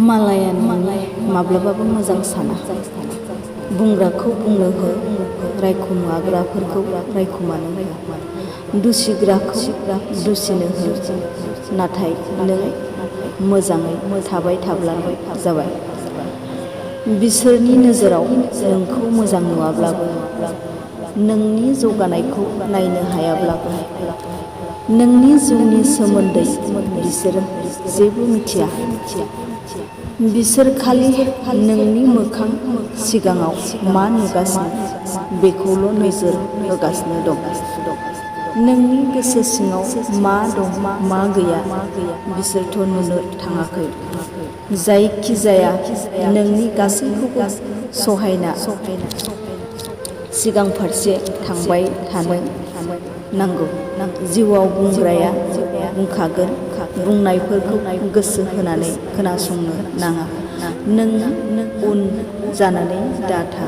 मालाया नोंनि माब्लाबाबो मोजां साना। बुंग्राखौ बुंनो हो, रायखुमाग्राफोरखौ रायखुमानो हो, दुसिग्राखौ दुसिनो हो, नाथाय नों मोजाङै थाबाय थाब्लानो जाबाय। बिसोरनि नोजोराव नोंखौ मोजां नुवाब्लाबो, नोंनि जौगानायखौ नायनो हायाब्लाबो, नोंनि जिउनि सोमोन्दै बिसोरो जेबो मिथिया। बिसोर खालि नोंनि मोखां सिगाङाव मा नुगासिनो बेखौल' नोजोर होगासिनो दं। नोंनि गोसो सिङाव मा दं मा गैया बिसोरथ' नुनो थाङाखै। जायखिजाया नोंनि गासैखौबो सहायना सिगां फारसे थांबाय थानो नांगौ। जिउआव बुंग्राया बुंखागोन, बुंनायफोरखौ गोसो होनानै खोनासंनो नाङा। नों उन जानानै दाथा।